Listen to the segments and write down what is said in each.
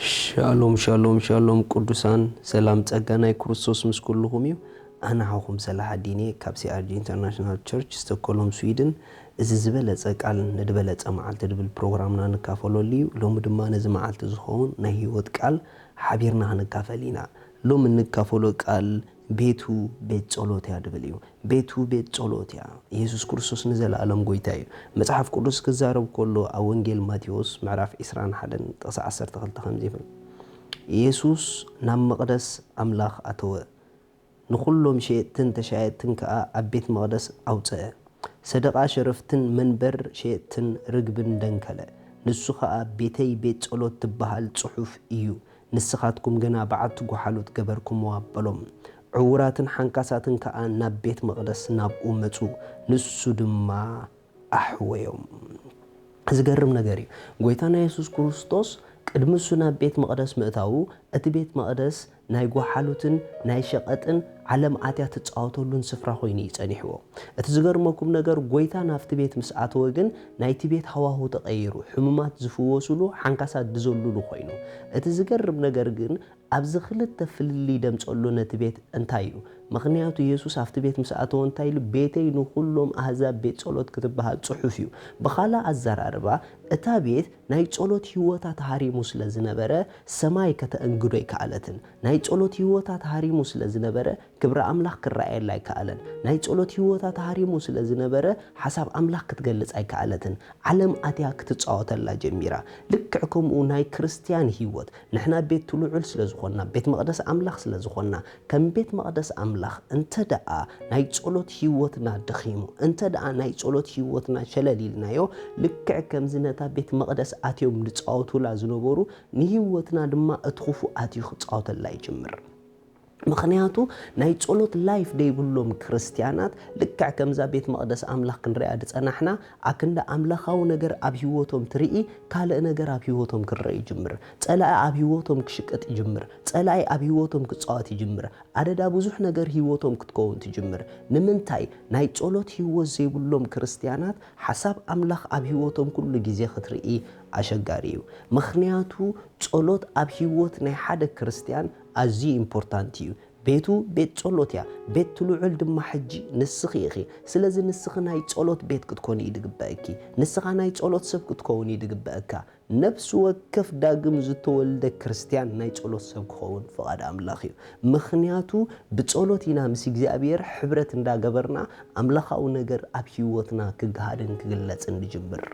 ሻሎም ሻሎም ሻሎም ቅዱሳን፣ ሰላም ጸጋ ናይ ክርስቶስ ምስ ኩልኹም እዩ። ኣነ ሓውኹም ሰላሓዲን እየ ካብ ሲኣርጂ ኢንተርናሽናል ቸርች ስቶኮሎም ስዊድን። እዚ ዝበለጸ ቃል ንድበለጸ መዓልቲ ድብል ፕሮግራምና ንካፈለሉ እዩ። ሎሚ ድማ ነዚ መዓልቲ ዝኸውን ናይ ህይወት ቃል ሓቢርና ክንካፈል ኢና። ሎሚ እንካፈሎ ቃል ቤቱ ቤት ጸሎት እያ ድብል እዩ። ቤቱ ቤት ጸሎት እያ። ኢየሱስ ክርስቶስ ንዘለኣለም ጎይታ እዩ። መጽሓፍ ቅዱስ ክዛረብ ከሎ ኣብ ወንጌል ማቴዎስ ምዕራፍ ዕስራን ሓደን ጥቕሲ ዓሰርተ ክልተ ከምዚ ይብል፣ ኢየሱስ ናብ መቕደስ ኣምላኽ ኣተወ፣ ንኹሎም ሸየጥትን ተሻየጥትን ከኣ ኣብ ቤት መቕደስ ኣውጽአ። ሰደቓ ሸረፍትን መንበር ሸየጥትን ርግብን ደንከለ። ንሱ ኸኣ ቤተይ ቤት ጸሎት ትበሃል ጽሑፍ እዩ፣ ንስኻትኩም ግና በዓቲ ጓሓሉት ገበርኩምዋ በሎም። ዕዉራትን ሓንካሳትን ከኣ ናብ ቤት መቕደስ ናብኡ መጹ፣ ንሱ ድማ ኣሕወዮም። ዝገርም ነገር እዩ። ጎይታና የሱስ ክርስቶስ ቅድሚ እሱ ናብ ቤት መቕደስ ምእታዉ፣ እቲ ቤት መቕደስ ናይ ጓሓሉትን ናይ ሸቐጥን ዓለም ኣትያ ትጻወተሉን ስፍራ ኮይኑ እዩ ጸኒሕዎ። እቲ ዝገርመኩም ነገር፣ ጎይታ ናብቲ ቤት ምስ ኣተወ ግን ናይቲ ቤት ሃዋሁ ተቐይሩ፣ ሕሙማት ዝፍወሱሉ፣ ሓንካሳት ዝዘሉሉ ኮይኑ። እቲ ዝገርም ነገር ግን ኣብዚ ክልተ ፍልልይ ደምጸሉ ነቲ ቤት እንታይ እዩ? ምኽንያቱ የሱስ ኣብቲ ቤት ምስ ኣተወ እንታይ ኢሉ? ቤተይ ንኹሎም ኣህዛብ ቤት ጸሎት ክትበሃል ጽሑፍ እዩ። ብኻልእ ኣዘራርባ እታ ቤት ናይ ጸሎት ህይወታ ተሃሪሙ ስለ ዝነበረ ሰማይ ከተእንግዶ ኣይከኣለትን። ናይ ጸሎት ህይወታ ተሃሪሙ ስለ ዝነበረ ክብሪ ኣምላኽ ክረኣየላ ኣይከኣለን። ናይ ጸሎት ህይወታ ተሃሪሙ ስለ ዝነበረ ሓሳብ ኣምላኽ ክትገልጽ ኣይከኣለትን። ዓለም ኣትያ ክትጻወተላ ጀሚራ። ልክዕ ከምኡ ናይ ክርስትያን ህይወት ንሕና ቤት ትልዑል ስለ ዝኾንና፣ ቤት መቕደስ ኣምላኽ ስለ ዝኾንና፣ ከም ቤት መቕደስ ኣምላኽ እንተ ደኣ ናይ ጸሎት ህይወትና ደኺሙ፣ እንተ ደኣ ናይ ጸሎት ህይወትና ሸለል ኢልናዮ፣ ልክዕ ከምዚ ነታ ቤት መቕደስ ኣትዮም ዝጻወቱላ ዝነበሩ ንህይወትና ድማ እቲ ክፉእ ኣትዩ ክጻወተላ ይጅምር። ምኽንያቱ ናይ ጸሎት ላይፍ ደይብሎም ክርስትያናት ልክዕ ከምዛ ቤት መቕደስ ኣምላኽ ክንሪኣ ዝጸናሕና ኣክንዲ ኣምላኻዊ ነገር ኣብ ህይወቶም ትርኢ ካልእ ነገር ኣብ ህይወቶም ክረአ ይጅምር። ጸላኢ ኣብ ህይወቶም ክሽቅጥ ይጅምር። ጸላኢ ኣብ ህይወቶም ክጻወት ይጅምር። ኣደዳ ብዙሕ ነገር ህይወቶም ክትከውን ትጅምር። ንምንታይ? ናይ ጸሎት ህይወት ዘይብሎም ክርስትያናት ሓሳብ ኣምላኽ ኣብ ህይወቶም ኩሉ ግዜ ክትርኢ ኣሸጋሪ እዩ። ምኽንያቱ ጸሎት ኣብ ህይወት ናይ ሓደ ክርስትያን ኣዝዩ ኢምፖርታንት እዩ። ቤቱ ቤት ጸሎት እያ። ቤት ትልዑል ድማ ሕጂ ንስኺ ኢኺ። ስለዚ ንስኺ ናይ ጸሎት ቤት ክትኮኒ እዩ ዝግበእኪ። ንስኻ ናይ ጸሎት ሰብ ክትከውን እዩ ዝግበእካ። ነፍሲ ወከፍ ዳግም ዝተወልደ ክርስትያን ናይ ጸሎት ሰብ ክኸውን ፍቓድ ኣምላኽ እዩ። ምኽንያቱ ብጸሎት ኢና ምስ እግዚኣብሔር ሕብረት እንዳገበርና ኣምላኻዊ ነገር ኣብ ህይወትና ክገሃድን ክግለጽን ንጅምር።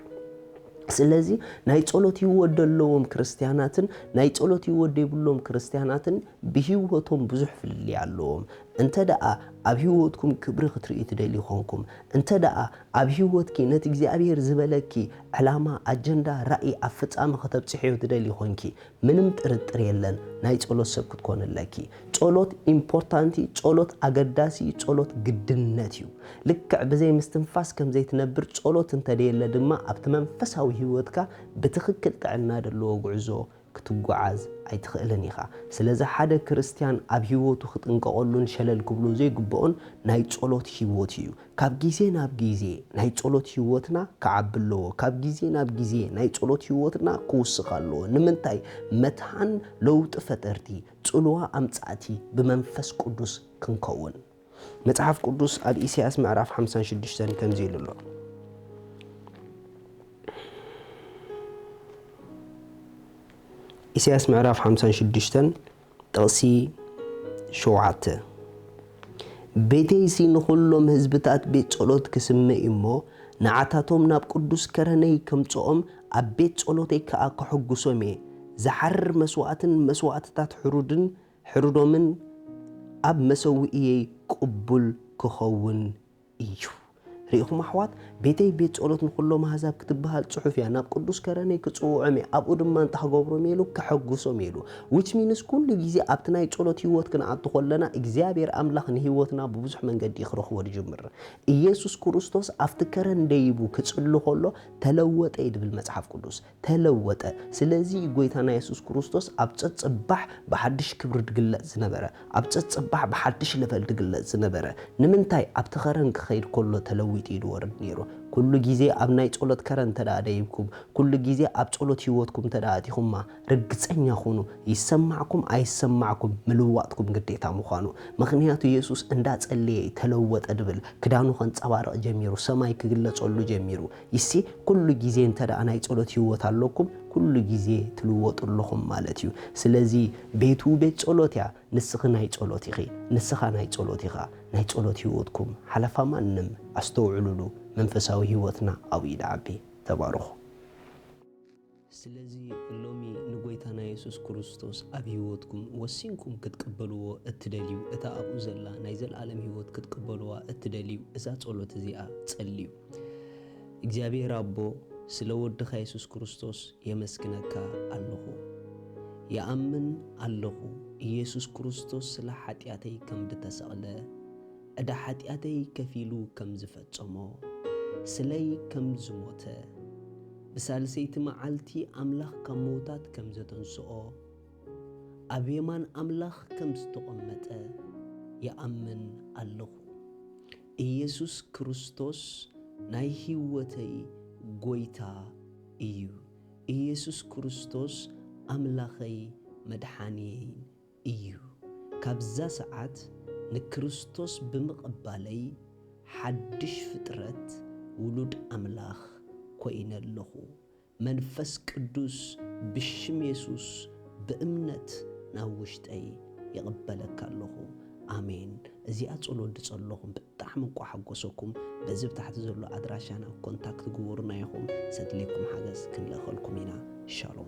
ስለዚ ናይ ጸሎት ህይወት ዘለዎም ክርስትያናትን ናይ ጸሎት ህይወት ዘይብሎም ክርስትያናትን ብህይወቶም ብዙሕ ፍልልይ ኣለዎም። እንተ ደኣ ኣብ ህይወትኩም ክብሪ ክትርእዩ ትደልዩ ኾንኩም፣ እንተ ደኣ ኣብ ህይወትኪ ነቲ እግዚኣብሔር ዝበለኪ ዕላማ፣ ኣጀንዳ፣ ራእይ ኣብ ፍጻመ ከተብጽሕዮ ትደልዩ ኾንኪ፣ ምንም ጥርጥር የለን ናይ ጸሎት ሰብ ክትኮኒ ኣለኪ። ጸሎት ኢምፖርታንቲ፣ ጸሎት ኣገዳሲ፣ ጸሎት ግድነት እዩ። ልክዕ ብዘይ ምስትንፋስ ከም ዘይትነብር ጸሎት እንተ ደየለ ድማ ኣብቲ መንፈሳዊ ህይወትካ ብትኽክል ጥዕና ዘለዎ ጉዕዞ ክትጓዓዝ ኣይትኽእልን ኢኻ። ስለዚ ሓደ ክርስትያን ኣብ ህይወቱ ክጥንቀቐሉን ሸለል ክብሎ ዘይግብኦን ናይ ጸሎት ህይወት እዩ። ካብ ግዜ ናብ ግዜ ናይ ጸሎት ህይወትና ክዓቢ ኣለዎ። ካብ ግዜ ናብ ግዜ ናይ ጸሎት ህይወትና ክውስኽ ኣለዎ። ንምንታይ? መትሓን ለውጢ ፈጠርቲ፣ ጽልዋ ኣምጻእቲ ብመንፈስ ቅዱስ ክንከውን። መጽሓፍ ቅዱስ ኣብ ኢሳያስ ምዕራፍ ሓምሳን ሽዱሽተን ከምዚ ኢሉ ኣሎ። ኢሳያስ ምዕራፍ ሓምሳን ሽዱሽተን ጥቕሲ ሸውዓተ፣ ቤተይሲ ንኹሎም ህዝብታት ቤት ጸሎት ክስመ እዩ እሞ፣ ንዓታቶም ናብ ቅዱስ ከረነይ ከምጽኦም፣ ኣብ ቤት ጸሎተይ ከኣ ከሐጉሶም እየ። ዝሓርር መስዋእትን መስዋእትታት ሕሩድን ሕሩዶምን ኣብ መሰውእየይ ቅቡል ክኸውን እዩ። ርኢኹም ኣሕዋት፣ ቤተይ ቤት ጸሎት ንኹሎም ኣህዛብ ክትበሃል ጽሑፍ እያ። ናብ ቅዱስ ከረነይ ክጽውዖም እየ፣ ኣብኡ ድማ እንታይ ክገብሮም እየ ኢሉ? ከሐጉሶም እየ ኢሉ። Which means ኩሉ ግዜ ኣብቲ ናይ ጸሎት ህይወት ክንኣቱ ከለና እግዚኣብሔር ኣምላኽ ንህይወትና ብብዙሕ መንገዲ ክረኽቦ ዝጅምር። ኢየሱስ ክርስቶስ ኣብቲ ከረን ደይቡ ክጽሊ ከሎ ተለወጠ እዩ ድብል መጽሓፍ ቅዱስ። ተለወጠ። ስለዚ እዩ ጎይታና የሱስ ክርስቶስ ኣብ ጸጽባሕ ብሓድሽ ክብሪ ድግለጽ ዝነበረ፣ ኣብ ጸጽባሕ ብሓድሽ ለቨል ድግለጽ ዝነበረ። ንምንታይ? ኣብቲ ኸረን ክኸይድ ከሎ ተለዊጡ እዩ ድወርድ ነይሩ። ኩሉ ግዜ ኣብ ናይ ጸሎት ከረን እንተ ደኣ ደይብኩም፣ ኩሉ ግዜ ኣብ ጸሎት ህይወትኩም እንተ ደኣ ኣቲኹማ፣ ርግጸኛ ኩኑ፣ ይሰማዕኩም ኣይሰማዕኩም ምልዋጥኩም ግዴታ ምዃኑ። ምኽንያቱ የሱስ እንዳ ጸለየ እዩ ተለወጠ ድብል፣ ክዳኑ ከንጸባርቕ ጀሚሩ፣ ሰማይ ክግለጸሉ ጀሚሩ። ይሲ ኩሉ ግዜ እንተ ደኣ ናይ ጸሎት ህይወት ኣለኩም፣ ኩሉ ግዜ ትልወጡ ኣለኹም ማለት እዩ። ስለዚ ቤቱ ቤት ጸሎት እያ። ንስኺ ናይ ጸሎት ኢኺ፣ ንስኻ ናይ ጸሎት ኢኻ። ናይ ጸሎት ህይወትኩም ሓለፋ ማንም ኣስተውዕሉሉ። መንፈሳዊ ህይወትና ኣብኡ ይድዓቢ። ተባረኹ። ስለዚ ሎሚ ንጎይታና የሱስ ክርስቶስ ኣብ ህይወትኩም ወሲንኩም ክትቅበልዎ እትደልዩ፣ እታ ኣብኡ ዘላ ናይ ዘለኣለም ህይወት ክትቅበልዋ እትደልዩ፣ እዛ ጸሎት እዚኣ ጸልዩ። እግዚኣብሔር ኣቦ፣ ስለ ወድኻ የሱስ ክርስቶስ የመስግነካ ኣለኹ። ይኣምን ኣለኹ፣ ኢየሱስ ክርስቶስ ስለ ሓጢኣተይ ከም ዝተሰቕለ፣ ዕዳ ሓጢኣተይ ከፊሉ ከም ዝፈጸሞ፣ ስለይ ከም ዝሞተ፣ ብሳልሰይቲ መዓልቲ ኣምላኽ ካብ ምዉታት ከም ዘተንስኦ፣ ኣብ የማን ኣምላኽ ከም ዝተቐመጠ ይኣምን ኣለኹ። ኢየሱስ ክርስቶስ ናይ ህይወተይ ጎይታ እዩ። ኢየሱስ ክርስቶስ ኣምላኸይ መድሓንየይን እዩ። ካብዛ ሰዓት ንክርስቶስ ብምቕባለይ ሓድሽ ፍጥረት ውሉድ ኣምላኽ ኮይነ ኣለኹ። መንፈስ ቅዱስ ብሽም የሱስ ብእምነት ናብ ውሽጠይ ይቕበለካ ኣለኹ። ኣሜን። እዚኣ ጸሎት ድጸለኹም ብጣዕሚ እንቋ ሓጎሰኩም። በዚ ብታሕቲ ዘሎ ኣድራሻና ኮንታክት ግበሩና ኢኹም። ዘድልየኩም ሓገዝ ክንልእኸልኩም ኢና። ሻሎም።